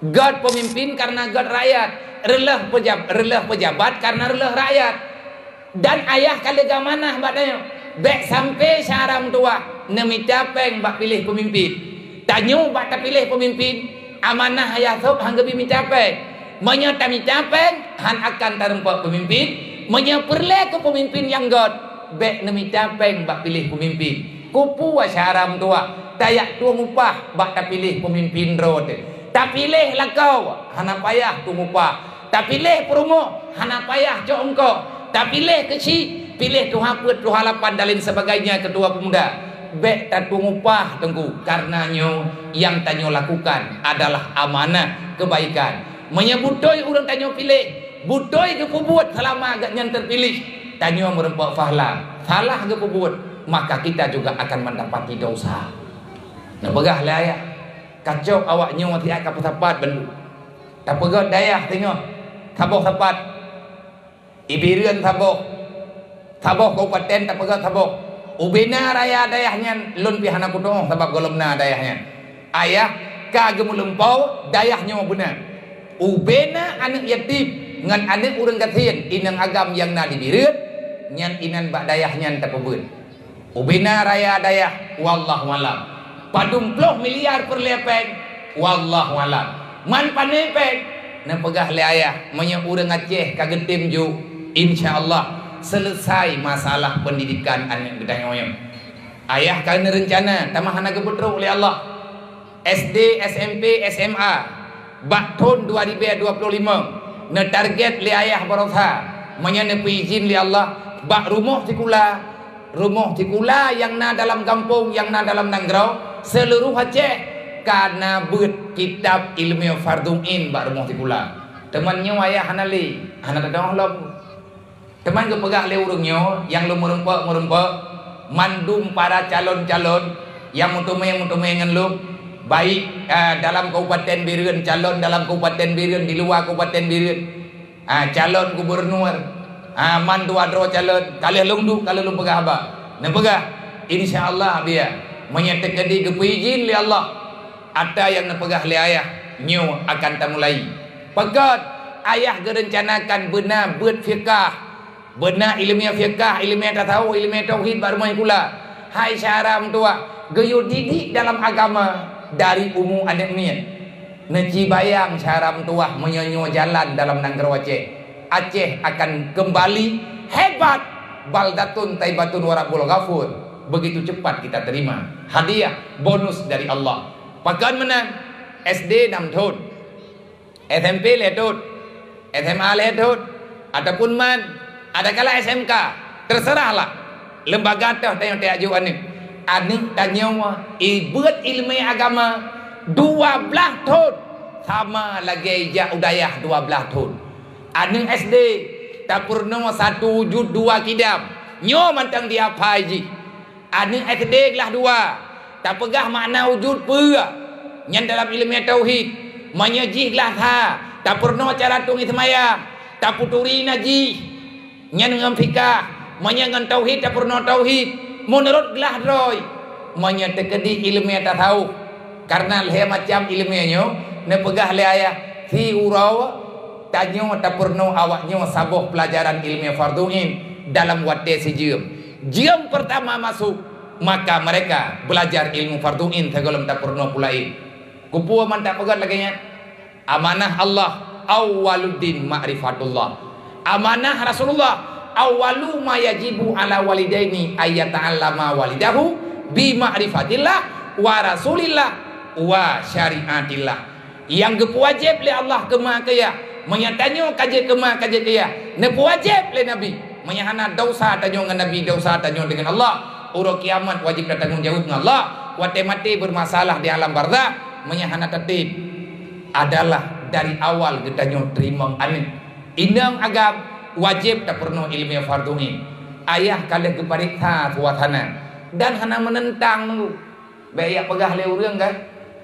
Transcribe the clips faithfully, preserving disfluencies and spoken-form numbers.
Gét peumimpin kareuna gét rakyat, reuloh peujab-, reuloh peujabat kareuna reuloh rakyat. Dan ayah ka leuga manah bak tanyoe, bék sampoe syara meutuwah neumita péng bak piléh peumimpin. Tanyoe bak tapiléh peumimpin, amanah ayah sôb han geubi mita péng. Meunyoe tamita péng, han akan tareumpok peumimpin. Meunyoe peureulée keu peumimpin nyang gét, bék neumita péng bak piléh peumimpin. Keupeue syara meutuwah, tajak tueng upah bak tapiléh peumimpin droe teuh. Tapiléh lakoe, hana payah tueng upah. Tapiléh peurumoh, hana payah cok eungkôt. Tapiléh keuchik, piléh tuha peuet, tuha lapan dan lain sebagainya, ketua pemuda. Bék tatueng upah, Teungku, kareuna nyoe nyang tanyoe lakukan adalah amanah kebaikan. Meunyoe beutôi ureuëng tanyoe piléh, beutôi geupeubuet seulama gobnyan teupiléh, tanyoe meureumpok pahala. Salah geupeubuet, maka kita juga akan mendapati dosa. Neupeugah lé ayah, kacok awak nyoe siat ka peusapat bandum. Tapeugét dayah singoh, saboh sapat. Ibireuen saboh, saboh kabupaten tapeugét saboh. Ubena raya dayah nyan lôn pih hana kutuoh sabab gohlom na dayah nyan. Ayah ka geumeulumpo dayah nyoe beuna. Ubena aneuëk yatim ngon aneuëk ureuëng gasien inong agam nyang na di Bireuen, nyan inan bak dayah nyan tapeubeuet. Ubena raya dayah, wallahu alam. Padum ploh miliar peureulée péng, wallahu alam. Man pané péng, neupeugah lé ayah, meunyoe ureuëng Aceh ka geutem ju, insya Allah seuleusai masalah peundidikan aneuëk geutanyoe nyoe. Ayah ka neureuncana, tamah hana geupeutrok lé Allah. S D, S M P, S M A bak thon dua ribée dua ploh limong neutarget lé ayah baroesa meunyoe neupeuidhin lé Allah bak rumoh sikula, rumoh sikula nyang na dalam gampông, nyang na dalam nanggroe, seuluroh Aceh ka na beuet kitab ileumèe fardhu ain bak rumoh sikula. Teuma nyoe ayah hana lé, hana teudoh lom. Teuma geupeugah lé ureuëng nyoe nyang lôn meurumpok-meurumpok, mandum para calon-calon nyang meuteumé-meuteumé ngon lôn, baik, ah, dalam Kabupaten Bireuen, calon dalam Kabupaten Bireuen, di luwa Kabupaten Bireuen, ah, calon gubernur, ah, mandua droe calon, ka lheueh lôn duek, ka lheueh lôn peugah haba. Neupeugah, insya Allah, biya, meunyoe teukeudi geupeuidhin lé Allah, ata nyang neupeugah lé ayah nyoe akan tamulai. Pakon ayah geurencanakan beuna beuet fiqah, beuna ileumèe fiqah, ileumèe tasawuf, ileumèe tauhid bak rumoh sikula. Hai syedara meutuwah, geuyue didik dalam agama dari umu aneuëk miet. Neucibayang syedara meutuwah meunyoe nyoe jalan dalam nanggroe Aceh. Aceh akan kembali hebat, baldatun thaibatun wa rabbun ghafur. Begitu cepat kita terima hadiah bonus dari Allah. Pakon meunan, S D enam thon, S M P lhèe thon, S M A lhèe thon, ataupun man, adakala S M K, terserahlah. Lembaga toh tanyoe tajak jok aneuëk. Aneuëk tanyoe ibeuet ileumèe agama dua blaih thon, sama lagèe jak u dayah dua blaih thon. Aneuëk S D tapeurunoe satu wujud dua kidam, nyoe mantong dihafai jih. Aneuëk S D glah dua, tapeugah makna wujud peue? Nyan dalam ileumèe tauhid. Meunyoe jih glah sa, tapeurunoe cara tueng seumayang, taputuri najih. Nyan ngon fikah. Meunyoe ngon tauhid, tapeurunoe tauhid meunurot glah droe. Meunyoe teukeudi ileumèe tasawuf, kareuna lhèe macam ileumèe nyoe, neupeugah lé ayah, siuroe tanyoe tapeurunoe awak nyoe saboh peulajaran ileumèe fardhu ain dalam watèe sijeuem. Jeuem peurtama masôk, maka mereka beulajar ilmu fardhu ain sigohlom tapeurunoe peue laén. Keupeue man tapeugah lagèe nyan? Amanah Allah, awwaluddin ma'rifatullah. Amanah Rasulullah, awwalu ma yajibu ala walidaini ayyata'allama walidahu bi ma'rifatillah wa Rasulillah wa syariatillah. Nyang geupeuwajéb lé Allah keu ma keu yah, meunyoe tanyoe ka jeuet keu ma ka jeuet keu yah, neupeuwajéb lé Nabi. Meunyoe hana, desya tanyoe ngon Nabi, desya tanyoe deungon Allah. Uroe kiamat wajéb tatanggong jaweueb ngon Allah. Watèe maté beurmasalah di alam barzakh, meunyoe hana tatém, adalah dari awal geutanyoe teurimong aneuëk. Inong agam wajéb tapeurunoe ileumèe fardhu ain. Ayah ka lheueh geupareksa suasana dan hana meunentang nunggu. Bék jak peugah lé ureuëng kan,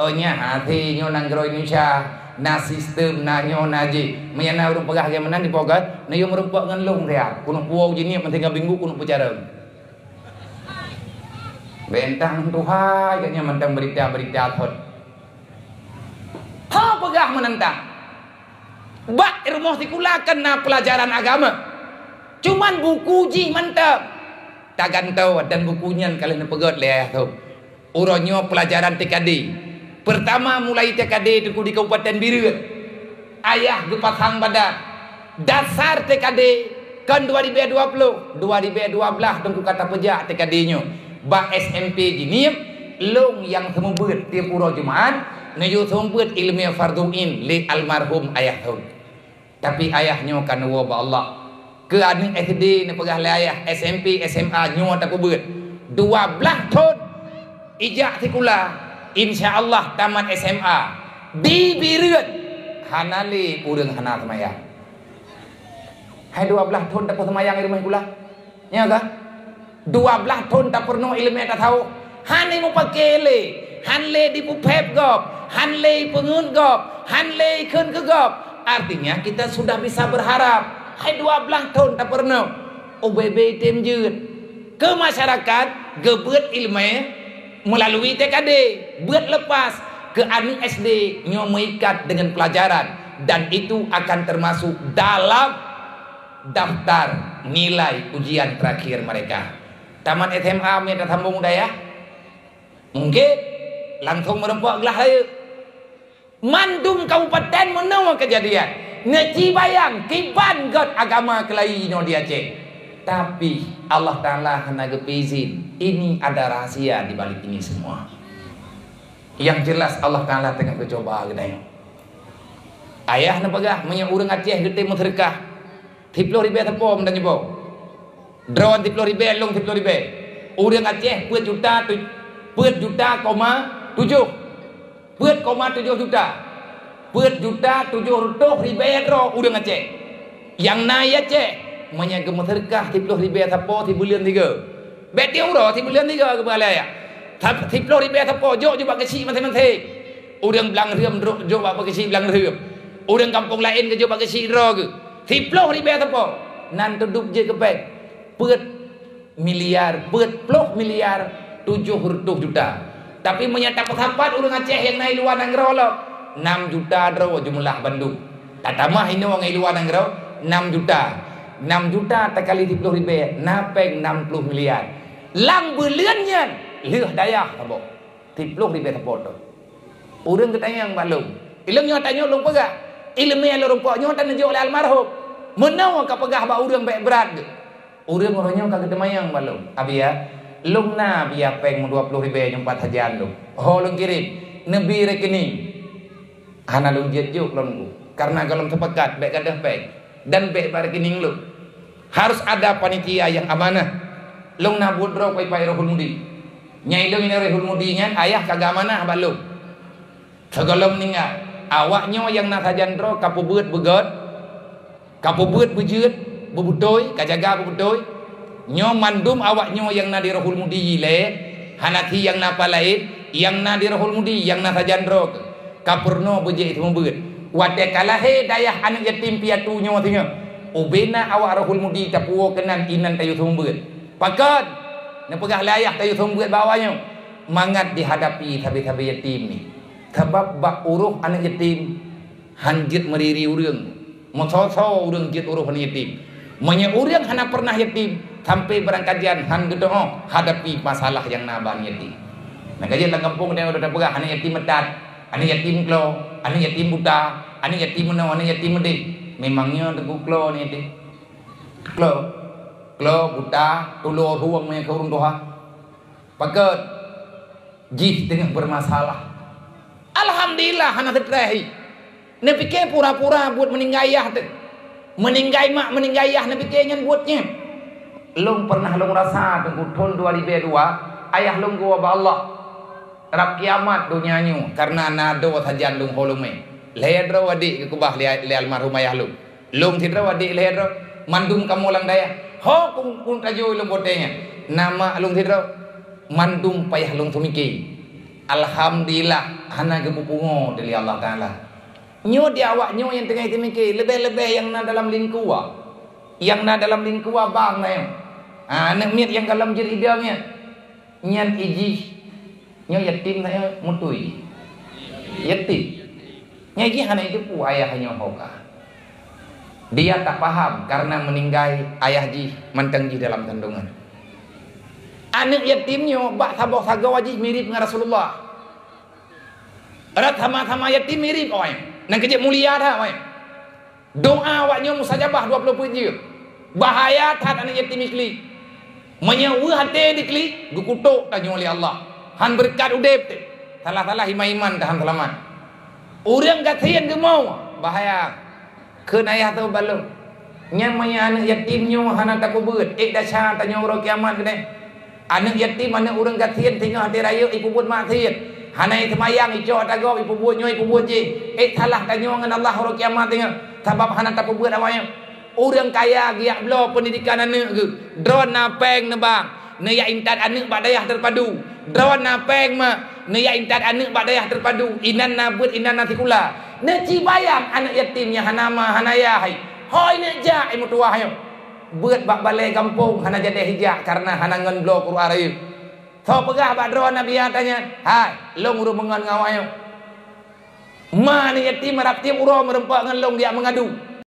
"Oh, nyan hasé nyoe nanggroe Indonesia, na sistem, na nyoe, na jih." Meunyoe na ureuëng peugah lagèe meunan di podcast, neuyue meurumpok ngon lôn siat. Keuneuk puwoe jinieuk meusingoh minggu keuneuk peucarông. Bentang tuha, agaknya mantong berita-berita thon. Soe peugah meunantang? Bak rumoh sikula kan na peulajaran agama. Cuman buku jih mantong. Tagantoe dan buku nyan ka lheueh neupeugét lé ayah thon. Uroe nyoe peulajaran T K D. Peurtama mulai T K D teungku di Kabupaten Bireuen. Ayah geupasang badan. Dasar T K D kon dua ribèe dua ploh, dua ribèe dua blaih teungku ka tapeujak T K D nyoe. Bak S M P Jeunieb, lôn nyang seumeubeuet tiep uroe Jumat, neuyue seumeubeuet ileumèe fardhu ain lé almarhum ayah thon. Tapi ayah nyoe ka neuwoe bak Allah. Keu aneuk S D neupeugah lé ayah, S M P, S M A nyoe tapeubeuet. Dua blaih thon ijak sikula, insya Allah tamat S M A. Di Bireuen hana lé ureueng hana seumayang. Hai dua blaih thon tapeuseumayang i rumoh sikula. Nya ka? Dua blaih thon tapeurunoe ileumèe tasawuf. Hana mupake lé, han lé dipeupèb gob, han lé peungeut gob, han lé ikheun keu gob. Artinya kita sudah bisa berharap. Hai dua blaih thon tapeurunoe. Ubé-bé tem jeuet. Keu masyarakat geubeuet ileumèe melalui T K D, beuet lepas keu aneuk S D nyoe meuikat dengan pelajaran dan itu akan termasuk dalam daftar nilai ujian terakhir mereka. Tamat S M A meuikat sambung dayah, mungkin langsung meureumpok glah rayeuk. Mandum kabupaten meunoe keujadian. Neucibayang kiban göt agama keulayi nyoe di Aceh. Tapi Allah Taala hana geupeuizin. Ini ada rahasia di balik ini semua. Yang jelas Allah Taala teungoh geucoba geutanyoe. Ayah neupeugah meunyoe ureueng Aceh geutem meuseudeukah, siploh ribèe sapo meutanyoe boh. Droe siploh ribèe, lôn siploh ribèe. Ureueng Aceh peuet juta tu-, peuet juta koma tujoh. Peuet koma tujoh juta. Peuet juta tujoh reutôh ribèe droe ureueng Aceh. Nyang na i Aceh, meunyoe geumeuseudeukah siploh ribèe sapo sibuleuen sigoe. Bèk tiep uroe sibuleuen sigoe geupeugah lé ayah. Sap-, siploh ribèe sapo jok ju bak keuchik maséng-maséng. Ureueng Blang Rheuem jok bak keuchik Blang Rheuem. Ureueng gampông laén geujok bak keuchik droe geuh. Siploh ribèe sapo. Nan teudup jeuet keu péng. Peuet miliar, peuet ploh miliar tujoh reutôh juta. Tapi meunyoe tapeusapat ureueng Aceh nyang na i luwa nanggroe lom, nam juta droe jeumeulah bandum. Tatamah inoe ngon i luwa nanggroe, nam juta. Nam juta takali siploh ribèe, na péng nam ploh miliar. Lam buleuen nyan lheueh dayah saboh. Siploh ribèe sapo teuh. Ureueng geutanyong bak lôn. Ilôn nyoe tanyoe lôn peugah. Ileumèe lôn rumpok nyoe taneujok lé almarhum. Meunoe ka peugah bak ureueng bèk brat geuh. Ureueng uroe nyoe ka geuteumanyong bak lôn. Abiya, lôn na abiya péng dua ploh ribèe nyoe pat sajan lôn. Ho lôn kirém. Neubi rekening. Hana lôn jeuet jok lôn nunggu. Karena gohlom teupakat bèk gadôh péng. Dan bèk bak rekening lôn. Harus ada panitia nyang amanah. Lôn na buet droe pai-pai Rohul Mudi. Nyang ilôn inong Rohul Mudi nyan ayah ka geuamanah bak lôn. Sigohlom meuninggai, awak nyoe nyang na sajan droe ka peubeuet beugöt, ka peubeuet beujeuet, beubeutôi, ka jaga beubeutôi. Nyoe mandum awak nyoe nyang na di Rohul Mudi ilèe, hana thi nyang na pat laén, nyang na di Rohul Mudi, nyang na sajan droe keuh. Ka peurunoe beujeuet seumeubeuet. Watèe ka lahé dayah aneuk yatim piatu nyoe singoh, ubena awak Rohul Mudi tapuwoe keunan inan tayue seumeubeuet. Pakon? Neupeugah lé ayah tayue seumeubeuet bak awak nyoe. Mangat dihadapi sabe-sabe yatim nyoe. Sabab bak uroh aneuk yatim, han jeuet meuriri ureueng. Meusoe-soe ureueng jeuet uroh aneuk yatim. Meunyoe ureueng hana peureunah yatim, sampoe barangkajan han geudo'oh hadapi masalah nyang na bak aneuk yatim. Nyang ka jeuet lam gampông tanyoe tapeugah aneuk yatim meutat, aneuk yatim klo, aneuk yatim buta, aneuk yatim meunoe, aneuk yatim meudéh. Memang nyoe teungku klo aneuk yatim. Klo, klo buta, tulo rueng meunyoe keu ureueng tuha. Pakon? Jih teungoh beureumasalah. Alhamdulillah hana seutreh. Neupike pura-pura buet meuninggai yah teuh. Meuninggai mak, meuninggai yah neupike nyan buet nyan. Lôn peureunah lôn rasa teungku thon dua ribèe dua, ayah lôn geuwoe bak Allah. Rab kiamat donya nyoe kareuna na droe sajan lôn ho lôn mè. Lhèe droe adék geukeubah lé, lé almarhum ayah lôn. Lôn sidroe adék lhèe droe, mandum kamoe lam dayah. Ho kun, kun tajôi lôn watèe nyan. Na mak lôn sidroe, mandum payah lôn seumiké. Alhamdulillah, hana geupeupungo lé Allah Taala. Nyoe di awak nyoe nyang teungoh teumike, leubeh-leubeh nyang na dalam lingkua. Nyang na dalam lingkua bang na nyoe. Ha, aneuk miet nyang gohlom jeuet idong nyan. Nyan ijih, nyoe yatim na nyoe mutui. Yatim. Nyan jih hana jiteupeue ayah nyoe ho ka. Dia tak paham karena meninggai ayah jih mantong jih dalam kandungan. Aneuk yatim nyoe bak saboh sagoe jih mirip ngon Rasulullah. Rot sama-sama yatim mirip awaknyan. Nyang keujeuet mulia that awaknyan. Doa awaknyan mustajabah dua ploh peuet jeuem. Bahaya that aneuk yatim iklik. Meunyoe weueh até diklik, geukutok tanyoe lé Allah. Han beureukat udeb teuh. Salah-salah iman-iman ka han seulamat. Ureuëng gasien geumoe, bahaya. Kheun ayah teuh bak lôn, "Nyan meunyoe aneuk yatim nyoe hana tapeubeuet, ék desya tanyoe uroe kiamat keudeh." Aneuk yatim, aneuk ureuëng gasien singoh até rayeuk jipeubuet maksiet. Hana jiseumayang, jicok ata gob, jipeubuet nyoe, jipeubuet jih. Ék salah tanyoe ngon Allah uroe kiamat singoh, sabab hana tapeubeuet awaknyan. Ureuëng kaya geujak bloe peundidikan aneuk geuh, droe na péng neubang, neujak intat aneuk bak dayah teupadu. Droe na péng mak, neujak intat aneuk bak dayah teupadu. Inan na beuet, inan na sikula. Neucibayang aneuk yatim nyang hana ma, hana yah hai. Hôi neuk jak, eh, meutuwah nyoe. Beuet bak balée gampông hana jadeh jijak kareuna hana ngon bloe Quran rayeuk. Soe peugah bak droe na biya tanyan, "Hai, lôn ureuëng meungon ngon awaknyoe." Ma aneuk yatim rab tieb uroe meureumpok ngon lôn jak meungadu.